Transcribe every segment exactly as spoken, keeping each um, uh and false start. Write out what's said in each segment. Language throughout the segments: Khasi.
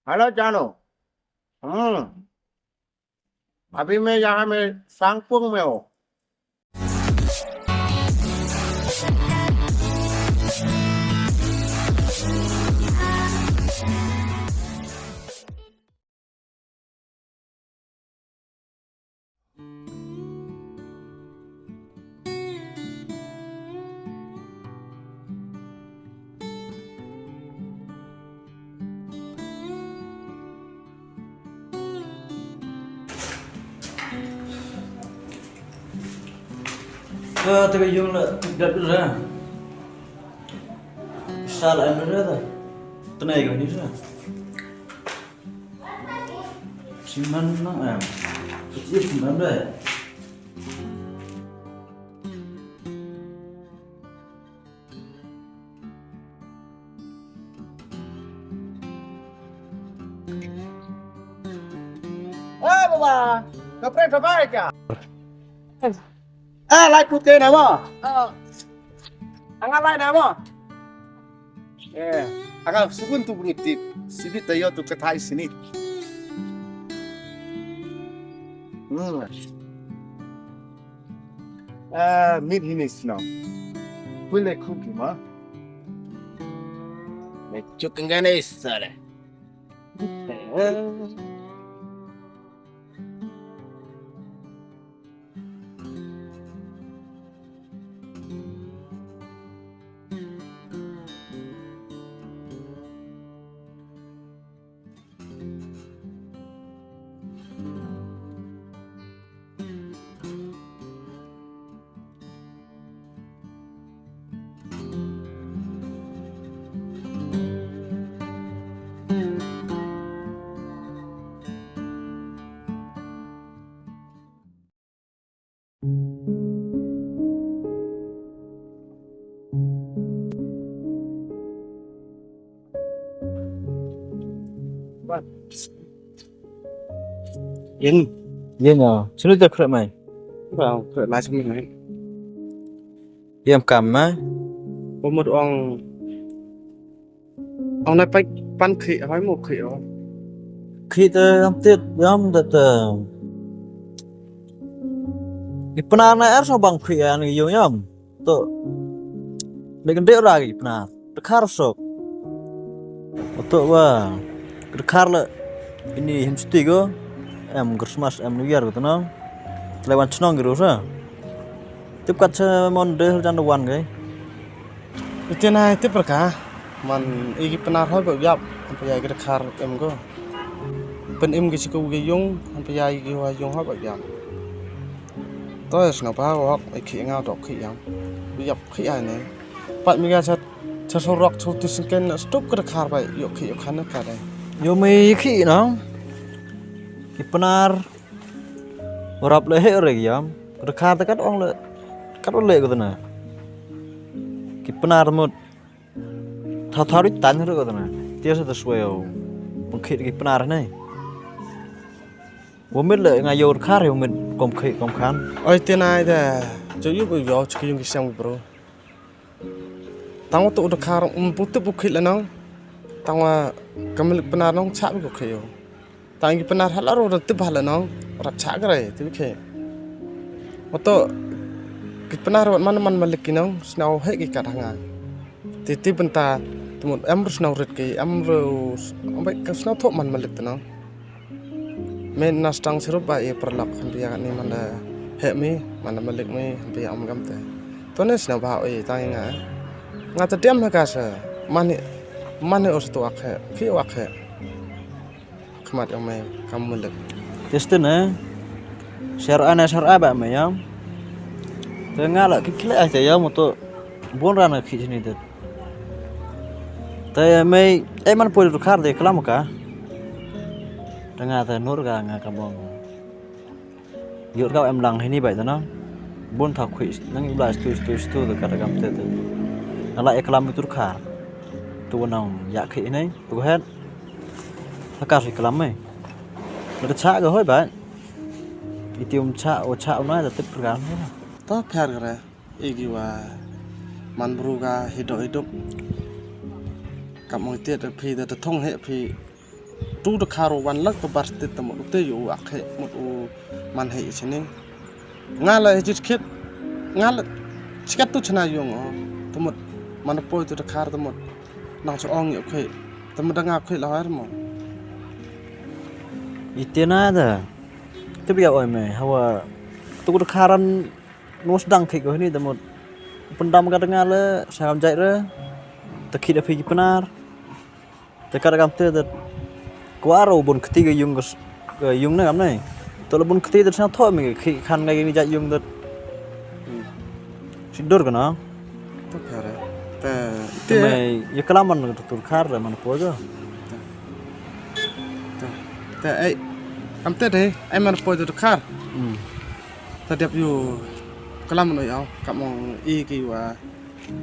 Hello, Janu. Hmm. अभी मैं यहाँ में सांगपुंग में हूँ। Ka te ka yung la dap la. Sa la em la. Tnai ka ni sa. Siman na em. Kecil siman deh. Oi baba, ka pre to bai kya? Ah, lai put ke na mo. Oh. Anga lai na mo. Eh, anga sukun tu bungi tip. Sibit tayo tu katai sini. Hmm. Ah, mit hini sino. Pule kuki ma. Me chukangane sare. Yin. Yin ya. Sino te khrek mai? Ba khrek lai sini mai. Yam kam mai. Ba mut ong. Ong nai pai pan khri hoi mo khri o. Khri te yam tit yam da te. Ni pna na er so bang khri an yung yam. To. Lek ndek ra ki pnar. Dkhar sok. To wa. Dkhar la. Ini him sti go. Em Christmas em New Year ko to na. Tlewan chnong ki ro sa. Tip kat sa mon de jan wan gai. Ite na tip ka. Man i ki pnar hoi ba yap. Ampa ya ki dkhar em go. Pen im ki siku ki yung. Ampa ya ki wa yung hoi ba yap. To sna ba wak i ki nga dok ki yam. Yap ki ai ne. Pat mi ga sa sa sorok so tu singken na stup ka dkhar bai yok ki yok khan ka dai. Yo me ki no. Ki pnar. Rap le he re yam. Ka dkhar ta kat ong le. Kat ong le ko na. Ki pnar mut. Tha tha ri tan re ko na. Tia sa ta sweo. Pengkhit ki pnar ne. Wamit le nga yo dkhar yo mit kom khit kom khan. Oi te nai da. Jo yu bu yo chki yung ki sang bro. Tang wa tu dkhar um bu tu bu khit la nang. Tang wa kamlik pnar nang cha bu khit yo. Tang ki pnar hala ro tu ba la nang. Rap cha gre tu khit. Wa tu ki pnar wat man man malik ki nang. Snau he ki kat hanga. Ti ti bynta tu mut em ru snau rit ki em ru. Am bai ka snau thok man malik tu nang. Me na stang sirup ba i perlak hynrei ya ni man da heh mi man da malik mi hynrei ya am gam te. To ne sna ba oi tang nga. Nga ta diam ha ka sa man ni man ni os tu ak he ki ak he. Khmat yang me kam malik. Teste ne. Ser ana ser a ba me yam. Te nga la ki kle ai te yam to. Bon ran ki ni te. Te mei, eh, man poi dkhar de klam ka. Te nga te nur ka nga ka bong. Yor ka em lang hini bai te na. Bun tha khui nang yu bla stu stu stu de ka da kam te te. Na la e klam tur kha. Tu nang ya khi nei, tu het. Tha ka si klam mei. Na ka cha ka hoi bai. Itium cha o cha o na da tip ka. Ta pher ka re. Igi wa man bru ka hidup hidup. Kap mong tiet phi da ta thong he phi. Tu da khar u wan lak ka bar stit ta mut u te yu u akhek mut u man hei sini. Nga la hejit khit. Nga la chikat tu chna yung o. Ta mut man poi tu da khar ta mut. Nang so ong yu khek. Ta mut da nga khek la har mo. Ite na da. Te bia oi me hawa. Tu da kharan nus dang khek ko ni ta mut. Pendam ka da nga le sa kam jai re. Ta khit da phi ki penar. Te ka da kam te da kwaro bun kti ga yung ga s-, ga yung na kam ne. To la bun kti da sang tho mi ki khan ga ni jat yung da. Si dur ga na. To kare. Te Te te me ye kala man ga tur khar da man po ga. Te te ai am te de ai man po da khar. Hmm. Ta dep yu kala man oi au kam ong i ki wa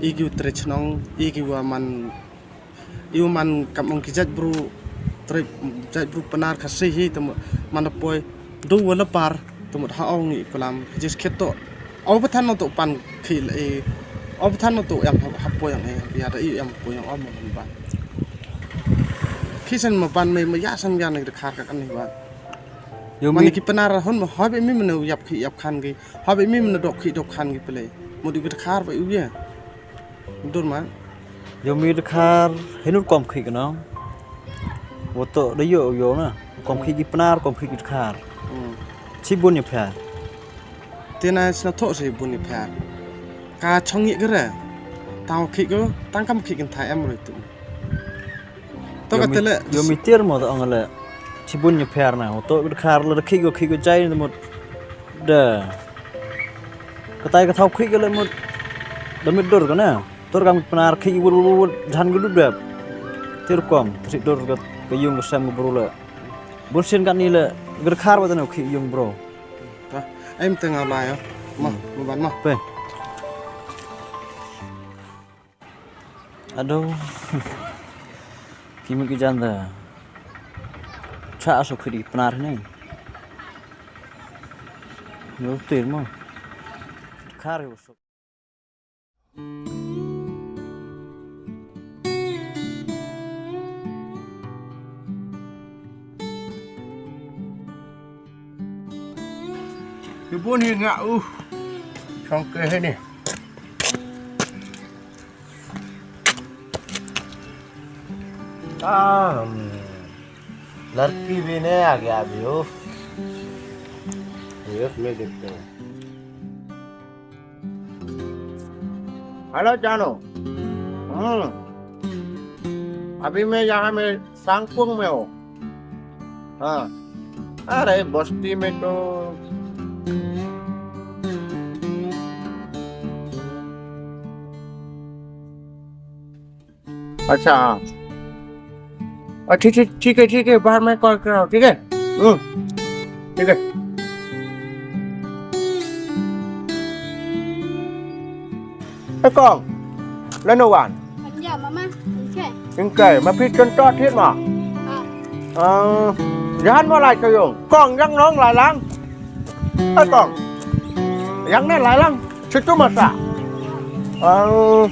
i ki u tre chnong i ki wa man Yu man kam ong ki jait bru trip jait bru Pnar Khasi hi te mut man da poi du wa la par te mut ha ong i kulam jis khet to. Au pathan no to pan khil e. Au pathan no to em ha poi ang e ya da i em poi ang om man ban. Khi san ma ban me ma ya san ya ne da khar ka kan ni ban. Yu Man mi ki Pnar hon ma ha be mi mane yap khi yap khan gi ha be mi mane dok khi dok khan gi ple. Mut i da khar ba i u ya. Dur man. Yo mi dkhar hinut kom khik no. Woto da yo yo na. Kom khik ki Pnar kom khik ki dkhar. Hmm. Chi bun ni phar. Te na sna tho si bun ni phar. Ka chong ye gre. Tang khik ko tang kam khik kin tha em roi tu. To Yo ka mi- tele. Yo mi tir mo to ong le. Chi bun ni phar na. Woto ki dkhar le khik ko khik ko jai ni mut. Da. Katai ka thaw khik ka le mut. Da mit dur ka na. Dur ka mit Pnar khik wul wul wul jan ka dudep. Tir kom tri dur ka ka yung ka sem ka bru le. Bun sin ka ni le. Ger khar wa ta no khik yung bru. Ta. Em teng au lai. Ma, Hmm. ma ban ma. Pe. Aduh. Ki mut ki jan da. Cha asu khidi Pnar ni. Yo tir mo. Khar yo so. Ki bun hi nga uh. Chong ke he ni. Ah, hmm. लड़की भी नहीं आ गया अभी, उफ। ये उसमें देखते हैं। हेलो जानू। हम्म। अभी मैं यहाँ में सांगपुंग में हूँ। हाँ। अरे बस्ती में तो अच्छा, हाँ। अच्छा, ठीक, ठीक है, ठीक है, बाद में कॉल कर रहा हूँ, ठीक है? हम्म, ठीक है। Ê kong, lano wan? Anja mama, ingke. Ingke, ma phi chon to thied ma? Ah. Jahan ma lai ka yung. Kong yang nong lai lang. Ê kong. Yang na lai lang. Situ masa. Ah.